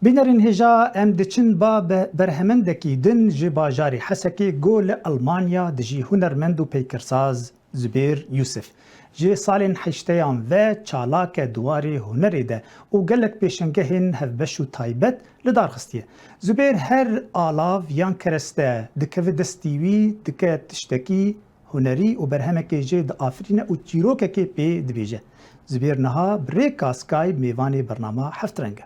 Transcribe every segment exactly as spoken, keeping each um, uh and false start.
Bînerên hêja, em diçin ba be-, berhemendekî din ji bajarê Hesekê ku li Elmanya dijî hunermend û peykirsaz Zubêr Yûsif. Ji salên heşteyan ve çalak e di warê hunerê de û gelek pêşengehên hevbeş û taybet li dar xistiye. Zubêr her alav yan kereste dikeve destî wî, dike tiştekî hunerî û berhemekê jê diafirîne û çîrokekê pê dibêje. Zubêr niha bi rêka Skype mêvanê bernama Heftreng e.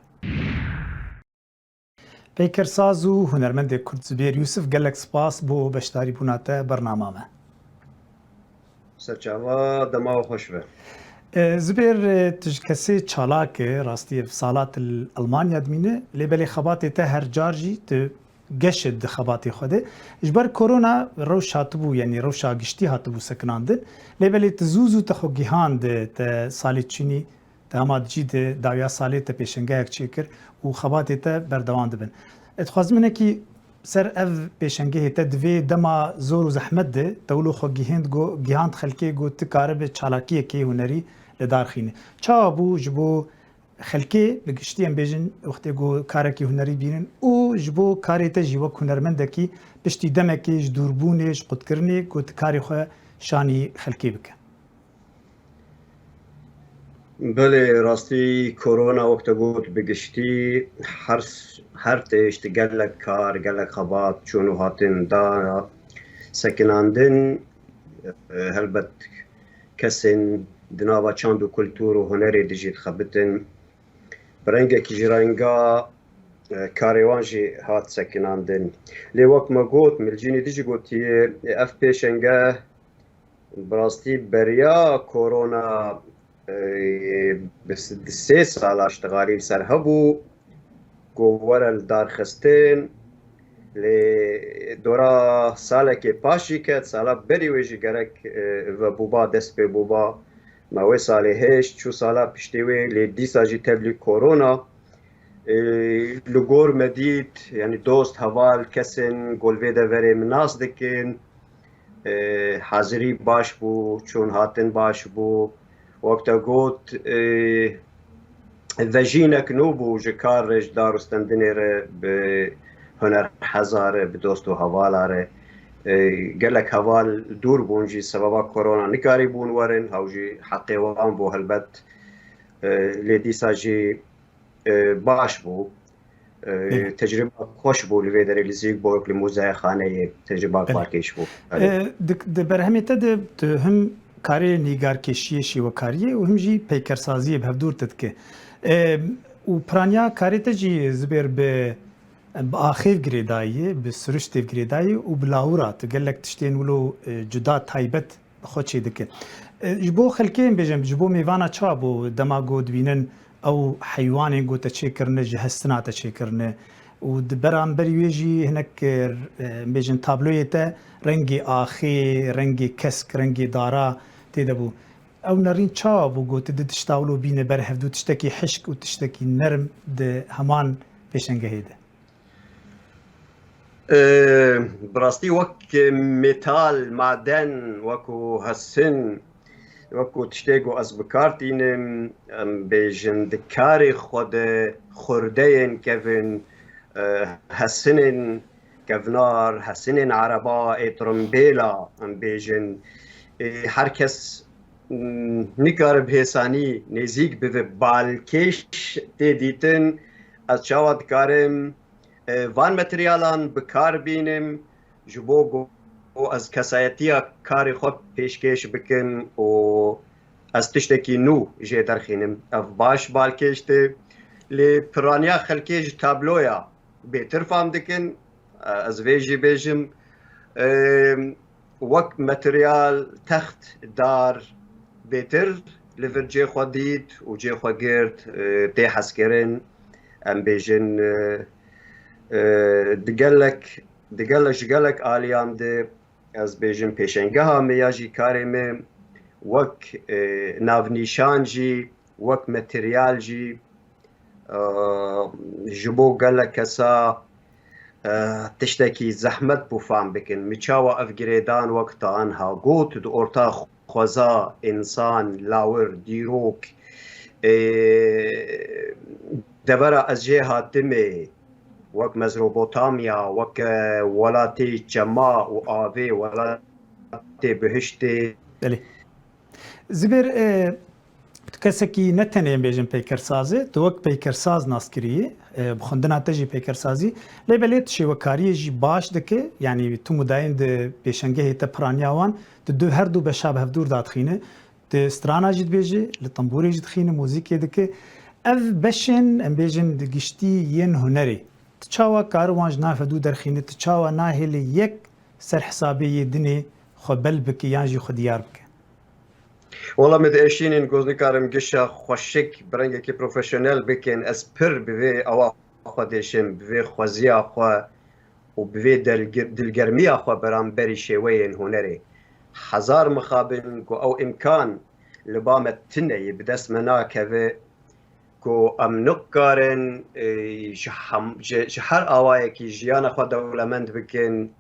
Peykirsaz û hunermendê Kurd Zubêr Yûsif, gelek spas bo beşdarîbûna te bernama me. Serçava dema we xweş be. E, Zubêr, e, tu ji kesê çalak e, rastî ev sala tu li Elmanya dimîne, lê belê xebatê te her car jî tu geş e di xebatê xwe de. Ji ber korona rewş hatibû, yanî rewşa giştî hatibû sekinandin. Lê belê tu zû zû te xwe gihand, te salê çûnî, te hema di cî de dawiya salê te pêşengehek çêkir û xebatê te berdewam dibin. Ez dixwazim hinekî ser ev pêşengehê te di vê dema zor û zehmet de te wilo xwe gihênd go-, gihand xelkê, got tu karibe çalakiyekê hunerî li dar xîne. Çawa bû ji bo xelkê bi giştî, em bêjin, wextê ku karekî hunerî bînin û ji bo karê te jî wek hunermendekî piştî demekê ji dûrbûnê, ji qutkirinê ku tu karê xwe şanî xelkê bike? Belê, rastî korona wek te got bi giştî her, her tişt gelek kar, gelek xebat çûn û hatin da sekinandin. Helbet kesên di nava çand û kultur û hunerê de jî dixebitin. Bi rengekî ji renga, e, karê wan jî hat sekinandin. Lê wek me got, Milcînî dijî gotiye, ev pêşenge bi rastî beriya korona, e, bi s-, di sê sala ji tixalî li ser hebû. Ku were li dar xistin, lê dora salekê paş jî ket, sala berî wê jî gerek, e, vebûba, dest pê bûba. Me wê salê hêşt, çû sala piştê wê, lê dîsa jî tevlî korona, e, li gor me dît, yanî dost, heval, kesên ku li vê deverê min nas dikin, e, hazirî baş bû, çûn hatin baş bû. Wek te got, e, vejînek nû bû ji kar re, ji dar û stendinê re, bi hunerheza re, bi dost û hevala re. E, gelek heval dûr bûn jî sebeba korona nikarîbûn werin, hew jî heqê wan bû helbet. E, lê dîsa jî e, baş bû. E, Belê. Tecrüba xweş bû li vê derê li Zîk Borg li muzeyexaneyê tecrüba Belê. Balkêş bû. Belê. E, di, di berhemê te de tu him karê nîgarkêşiyê şêwekariyê û him jî peykersaziyê bi hevdûr te dike. E, û piraniya karê te jî Zubêr bi, bi axê ve girêdayî ye, bi siruştê ve girêdayî û bi lawira tu gelek tiştên wilo, e, cuda taybet bi xwe çêdike. E, ji bo xelkê, em bêjin, ji bo mêvana çawa bû dema ku dibînin ew heywanên ku te çêkirine ji hestina te çêkirine û di beramberî wê jî hinek, e, em bêjin tabloyê te rengê axê, rengê kesk, rengê dara tê de bû. Ew nerîn çawa bû ku tu di tişta wilo bîne ber hevdû tiştekî hişk û tiştekî nerm di heman pêşengehê de? Ee, bi rastî wek metal, maden, wekû hesin, wekû tiştê ku ez bi kar tînim, em bêjin di karê xwe de xurdeyên kevin, e, hesinên kevnar, hesinên ereba, ê tirimbêla, em bêjin, ê her kes, m, nikare bi hêsanî nêzîk bibe balkêş tê dîtin. Ez çawa dikarim e, van materyalan bi kar bînim, ji bo ku ez kesayetiya karê xwe pêşkêş bikim û ez tiştekî nû jê derxînim. Ev baş balkêş tê. Lê piraniya xelkê ji tabloya bêtir fam dikin. E, ez vê jî bêjim. E, wek materyal, text, dar bêtir li vir cê xwe dît û cê xwe girt, e, tê hezkirin. Em bêjin, e, e, di gelek, di gelek, ji gelek aliyan de ez bêjim pêşengeha me ya jî karê me wek, e, navnîşan jî, wek materyal jî, e, ji bo gelek kesa, e, tiştekî zehmet bû fam bikin. Mi çawa ev girêdan wek te anha got di orta xweza însan, lawir, dîrok, e, devera ez jê hatime, wek Mezopotamya, wek, e, welatê çema û avê, welatê bihiştê. Belê. Zibêr, e, tu kesekî ne tenê em bêjin peykersaz e, tu wek peykersaz nas kirî, e, bi xwendina te jî peykersazî, lê belê tu şêwekariyê jî baş dike, yanî tu mudayên di pêşengehê te piraniya wan, tu du, her du beşa bi hevdûr dadixîne, tu strana jî dibêje, li tembûrê jî dixîne, muzîkê dike. Ev beşên, em bêjin, di giştî yên hunerê, tu çawa kari wan ji nav hevdû derxîne, tu çawa nahêle yek ser hesabê yê dinê xwe bel bike yan jî xwe diyar bike? Wela me diêşînin, goz nikarim gişa xweşik bi rengekî profesyonel bikin. Ez pir bi vê awa xwe dêşim, bi vê xweziya xwe û bi vê delgir-, dilgermiya xwe beramberî şêweyên hunerê. Hezar mixabin ku ew imkan li ba me tune ye, bi dest me nakeve, ku em nikarin, e, ji hem-, ji, ji her awayekî jiyana xwe dewlemend bikin,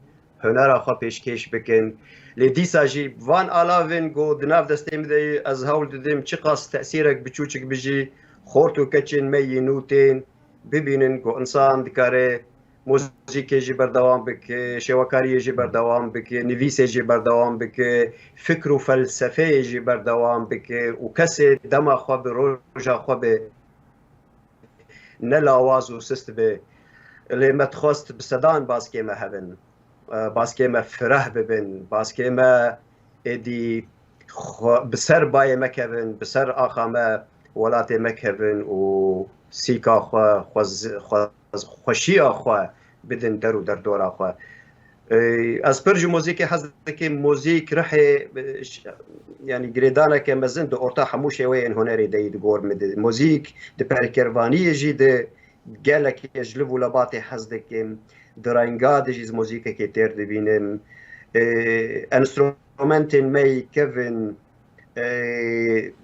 hunera xwe pêşkêş bikin. Lê dîsa jî van alavên ku di nav destê min de ye, ez hewl didim çiqas tesîrek biçûçik bi jî xort û keçên me yî nû tên bibînin ku însan dikare muzîkê jî berdewam bike, şêwekariyê jî berdewam bike, nivîsê jî berdewam bike, fikr û felsefeyê jî berdewam bike û kesê dema xwe bi roja xwe bi ne lawaz û sist be. Lê me dixwest bi sedan baskê me hebin. E, baskê me fireh bibin, baskê me êdî xwe, bi ser bayê me kevin, bi ser axa me, welatê me kevin û sîka xwe, xwez-, xwez-, xweşiya xwe bidin der û derdora xwe. Ey, ez pir ji muzîkê hez dikim. Muzîk rihê, e, ş-, yanî girêdaneke mezin di orta hemû şêweyên hunerê de yî di gor min de. Muzîk di perkervaniyê jî di gelekê ji liv û lebatê hez dikim. Di renga de jî ez muzîkekê têr dibînim. E, enstrumentên me yî kevin, e,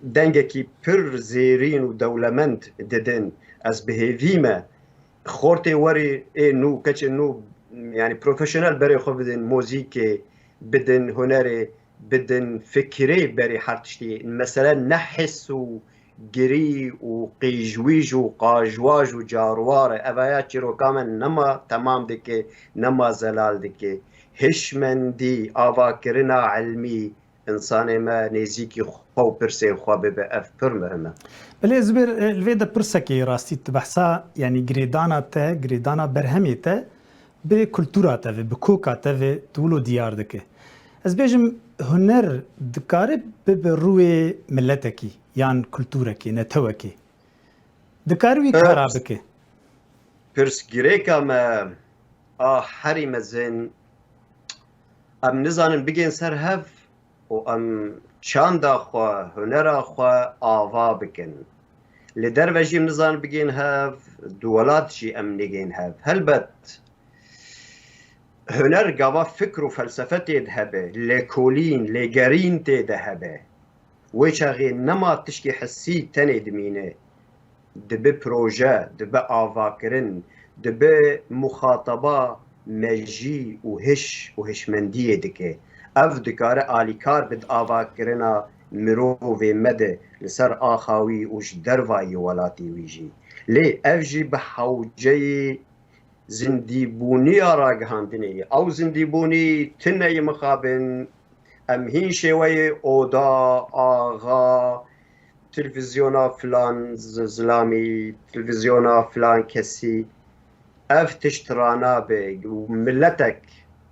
dengekî pir zêrîn û dewlemend didin. Ez bi hêvî me xortê werî ê nû, keçê nû, yanî profesyonel berê xwe bidin muzîkê, bidin hunerê, bidin fikirê berê her tiştî. Mesele ne his û girî û qîjwîj û qajwaj û carwar e. Evaya çîroka me nema temam dike, nema zelal dike. Hişmendî, avakirina ilmî, însanê me nêzîkî xwe û pirsên xwe bibe, ev pir muhim e. Belê, Zubêr, e, li vê de pirsekê rastî tu behsa, yanî girêdana te, girêdana berhemê te bi kultura te ve, bi koka te ve tu wilo diyar dike. Ez bêjim, huner dikare bibe rûyê miletekî yan kulturekê, netewekê. Dikare wî kara bike. Pirsgirêka me a herî mezin, em nizanin bigên ser hev û em çanda xwe, hunera xwe ava bikin. Li derve jî em nizanin bigên hev, di welat jî em nigên hev. Helbet, huner gava fikr û felsefe tê de hebe, lêkolîn, lêgerîn tê de hebe. Wê çaxê nema tişkê hissî tenê dimîne, dibe proje, dibe avakirin, dibe muxataba mejî û hiş û hişmendiyê dike. Ev dikare alîkar bi di avakirina mirovê me de li ser axa wî û ji dervayî welatê wî jî. Lê ev jî bi hewceyê zindîbûniya ragihandinê ye. Ew zindîbûnî tune ye mixabin, em hîn şêweyê oda, axa, televîzyona filan z-, zilamî, televîzyona filan kesî, ev tişt ranabe û miletek,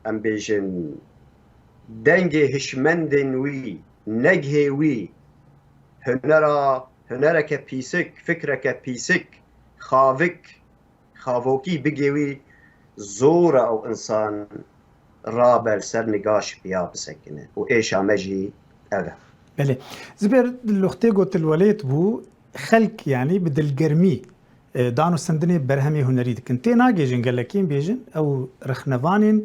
em bêjin, dengê hişmendên wî, negihê wî, hunera, hunereke pîsik, fikreke pîsik, xavik, xavokî bigê wî, zor e ew însan rabe li ser nigaş piya bisekine û êşa me jî ev e. Belê. Zibêr, li wextê ku tu li welêt bû, xelk, yanî bi dilgermî, e, dan û sendinê berhemê hunerî dikin. Tê nagêjin gelekî, em bêjin, ew rexnevanên,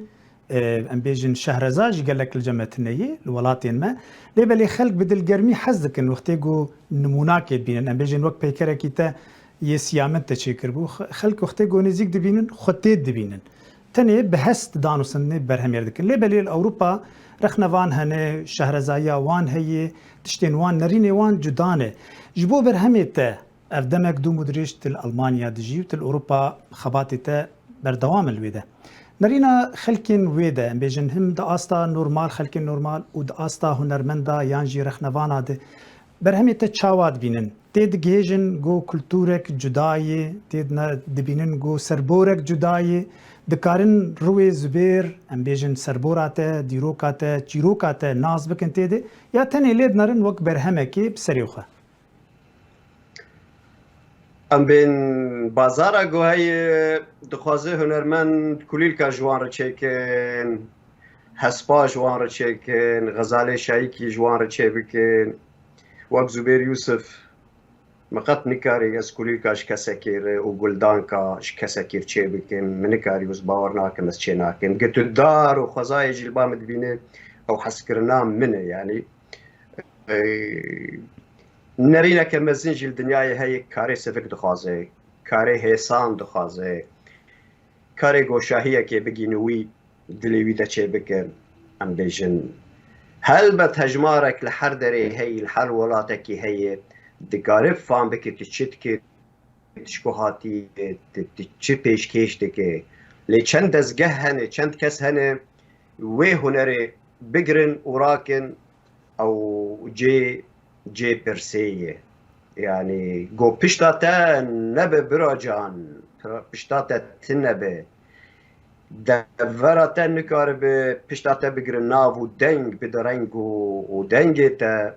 e, em bêjin, şehreza jî gelek li cem me tune ye, li welatên me. Lê belê xelk bi dilgermî hez dikin wextê ku nimûnakê dibînin. Em bêjin, wek peykerekî te yê Siyamin te çêkiribû. Xe-, xelk wextê ku nêzîk dibînin, xwe tê dibînin. Tenê bi hest dan û sendinê berhemê dikin. Lê belê li Ewropa rexnevan hene, şehrezayiya wan heye, tiştên wan, nerînê wan cuda ne. Ji bo berhemê te, Ev demek dûm û dirêj tu li Almanya dijî û tu li Ewropa xebatê te berdewam e li wê de. Nerîna xelkên wê de, em bêjin him di asta normal, xelkên normal û di asta hunermenda yan jî rexnevana de berhemê te çawa dibînin? Tê digihêjin ku kulturek cuda yê, tê dine-, dibînin ku serborek cuda yê, dikarin riwê Zubêr, em bêjin serbora te, dîroka te, çîroka te nas bikin tê de, ya tenê lê dinerin wek berhemekê bi serê xwe? Em bên bazara ku heye, dixwaze hunermend kulîlka ji wan re çêkin, hespa ji wan re çêkin, xezalê şayîkî ji wan re çêbikin. Wek Zubêr Yûsif, min qet nikarî ez kulîlka ji kesekî re û guldanka ji kesekî re çêbikim. Min nikarî ez bawer nakim ez çênakim. Gi tu dar û xwezayê jî li ba min dibîne, ew hezkirina min e, yanî. Ey, nerîneke mezin jî li dinyayê heye, karê sivik dixwaze, karê hêsan dixwaze, karê goşahiyekê bigîne wî, dilê wî de çêbike, em bêjin. Helbet hejmarek li her derê heye, li her welatekî heye, dikare fam bike tu çi dikî, tu ji ku hatî, tu, tu çi pêşkêş dike. Lê çend dezgeh hene, çend kes hene, wê hunerê bigirin û rakin, ew cê, cê pirsê ye. Yanî, go pişta te nebe bira can, pişta te tune be. Devera te nikaribe pişta te bigire nav û deng bide reng û, û dengê te.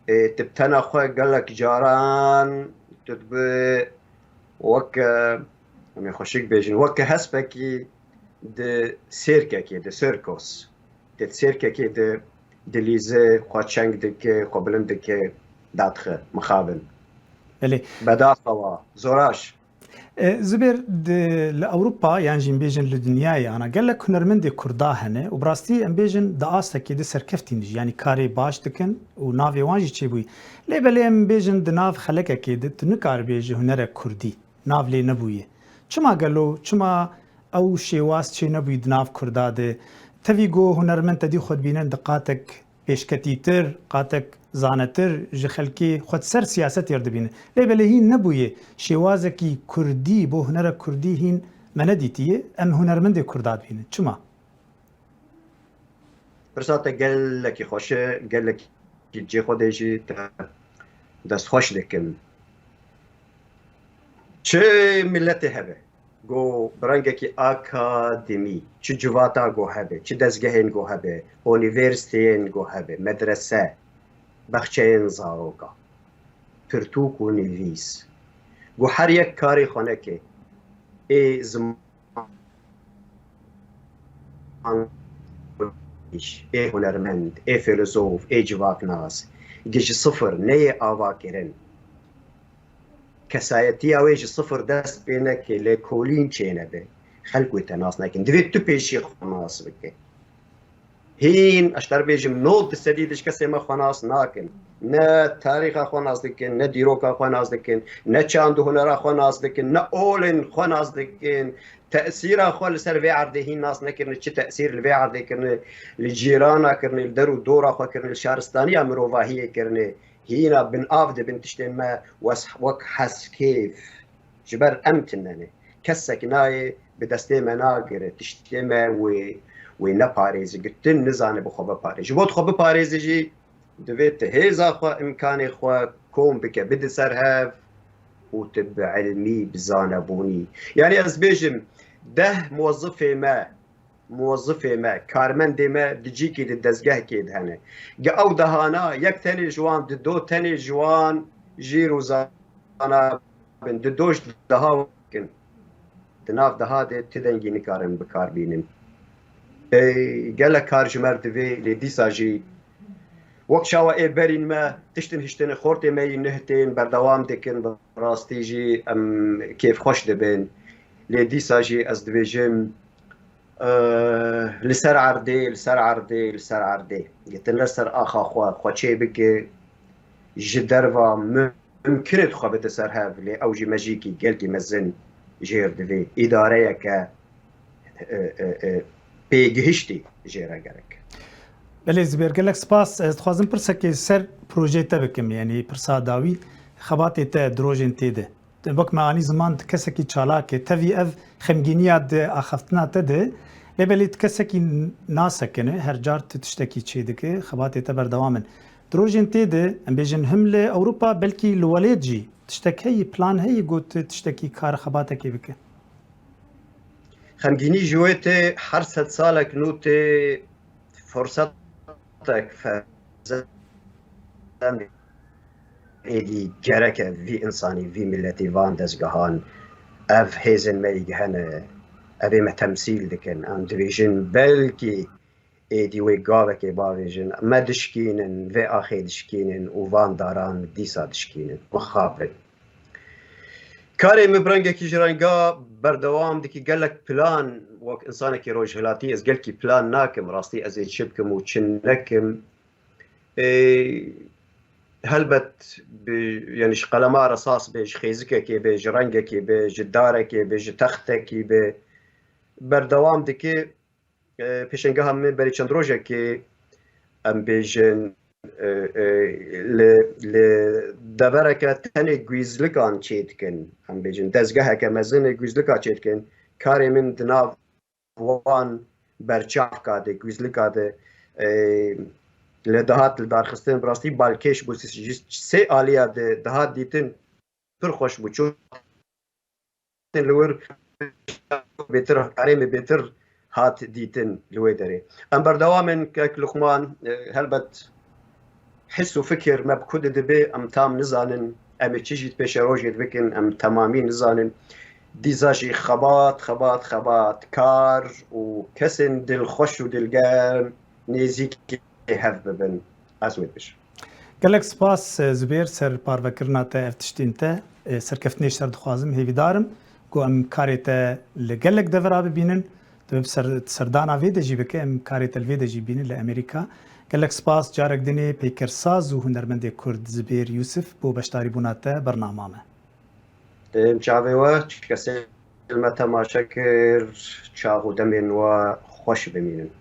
Ê, tu bi tena xwe gelek caran tu dibe weke, em ê xweşik bêjin, weke hespekî di sêrkekê, di sirkos, di sêrkekê di dilîze, xwe çeng dike, xwe bilind dike, dadixe, mixabin. Belê. Bedaxewa, zoraş. E, Zubêr, di, li Ewropa yan jî em bêjin li dinyayê ana gelek hunermendê Kurda hene û bi rastî em bêjin di astekê di serkeftîn jî, yanî karê baş dikin û navê wan jî çêbûyî. Lê belê em bêjin di nav xelekekê de tu nikaribê ji hunerek Kurdî nav lê nebûye. Çima gelo, çima ew şêwaz çê nebûyî di nav Kurda de? Tevî ku hunermend te dî xwe dibînin di qatek pêşketîtir, qatek zanetir ji xelkê xwe di ser siyasetê re dibînin. Lê belê hîn nebûye şêwazekî kurdî bo hunera kurdî hîn me nedîtiye. Em hunermendê kurda dibînin. Çima? Pirsa te gelekî xweş e, gelekî cê xwe de jî te destxweş dikim. Çi miletê hebe, go bi rengekî akademî, çi civata go hebe, çi dezgehên go hebe, unîversîteyên go hebe, medrese, baxçeyên zaroka, pirtûk û nivîs, go her yek karê xwe neke, ê ziman, ê hunermend, ê filozof, ê civaknas, gi ji sifir neyê avakirin. Kesayetiya wê ji sifir dest pê neke, lêkolîn çênebe. Xelk wê te nas nekin. Divê tu pêşî xwe nas bike. Hîn, ez ji te re bêjim, nod di sedî de ji kesê me xwe nas nakin. Ne tarîxa xwe nas dikin, ne dîroka xwe nas dikin, ne çand û hunera xwe nas dikin, ne olên xwe nas dikin. Tesîra xwe li ser vê erdê hîn nas nekirine, çi tesîr li vê erdê kirine, li cîrana kirine, li der û dora xwe kirine, li şaristaniya mirovahiyê kirine. Hîna bin av dibin tiştên me wes-, wek heskêf. Ji ber em tune ne. Kesek nayê bi destê me nagire. Tiştê me wê, wê neparêze. Gitin nizane bi xwe biparêze. Ji bo tu xwe biparêze jî divê tu hêza xwe, imkanê xwe kom bike, bide ser hev û tu bi ilmî, bi zanebûnî. Yanî ez bêjim, deh muwezifê me, muwezifê me, karmendê me di cîkî di dezgehkê de hene. Gi ew dehana yek tenê ji wan, di do tenê ji wan jîr û zana bin, di do ji deha kin. Di nav deha de ti dengî nikarin bi kar bînin. Ê, gelek kar ji me re divê, lê dîsa jî wek çawa ê berîn me tiştin hiştin, xortê me yî nihitên berdewam dikin, bi rastî jî em kêfxweş dibin. Lê dîsa jî ez dibêjim, Li ser erdê, li ser erdê, li ser erdê. Gitin li ser axa xwe, xwe çê bike, ji derva mumkin e xwe bide ser hev, lê ew jî mejîkî gelkî mezin jêr divê. Îdareyeke, e, e, e, pêgihiştî jêre gerek. Belê Zubêr, gelek spas. Ez dixwazim pirsekê ser projeyê te bikim, yanî pirsa dawî. Xebatê te di rojên tê de. Wek me anî ziman, tu kesekî çalak e. Tevî ev xemgîniya di axaftina te de. Lê belê tu kesekî nasekine. Her car tu tiştekî çêdike. Xebatê te berdewam in. Di rojên tê de, em bêjin him li Ewropa, belkî li welêt jî tiştek heyî, plan heyî, got tu tiştekî kar xebatekê bike? Xemgînî ji wê tê, her sed salek nû tê fursetek, ferzend êdî gerek e vî însanî, vî miletî, van dezgehan, ev hêzên me yî hene, ev ê me temsîl dikin. Em dibêjin belkî êdî wê gavekê bavêjin, me dişkînin, vê axê dişkînin û van daran dîsa dişkînin. Mixabin. Karê min bi rengekî ji renga berdewam dikî, gelek plan, wek însanekî rojhilatî ez gelkî plan nakim, rastî ez ê çi bikim û çi nekim. Ê, helbet bi, yanî ji qelema resas be, ji xêzikekê be, ji rengekê be, ji darekê be, ji textekî be, berdewam dike. E, pêşengeha min berî çend rojekê, em bêjin, e, e, li, li devereke tenê gûzlikan çêdikin, em bêjin dezgeheke mezin ê gûzlika çêdikin, karê min di nav wan berçavka de, gûzlika de, e, li dihat li darxistin, bi rastî balkêş bû, ji sê aliya de dihat dîtin, pir xweş bû. Çû li wir bêtir, karê min bêtir hat dîtin li wê derê. Em berdewam in, kek Luqman, e, helbet his û fikir me bi ku de dibe, em tam nizanin, em ê çi jî di pêşerojê de bikin, em temamî nizanin. Dîsa jî xebat, xebat, xebat, kar û kesên dilxweş û dilgerm nêzîkî hev bibin. Ez wê dibêjim. Gelek spas, Zubêr, ser parvekirina te ev tiştên te. Serkeftinê ji te re dixwazim, hêvîdar im ku em karê te li gelek devera bibînin. Tu bi ser-, serdana vê de jî bike, em karê te li vê de jî bînin li Amerîka. Gelek spas, carek dinê peykersaz û hunermendê Kurd Zubêr Yûsif bo beşdarîbûna te bernama me. Em çavê we, kesê li me temaşe kir, çax û demên we xweş bimînin.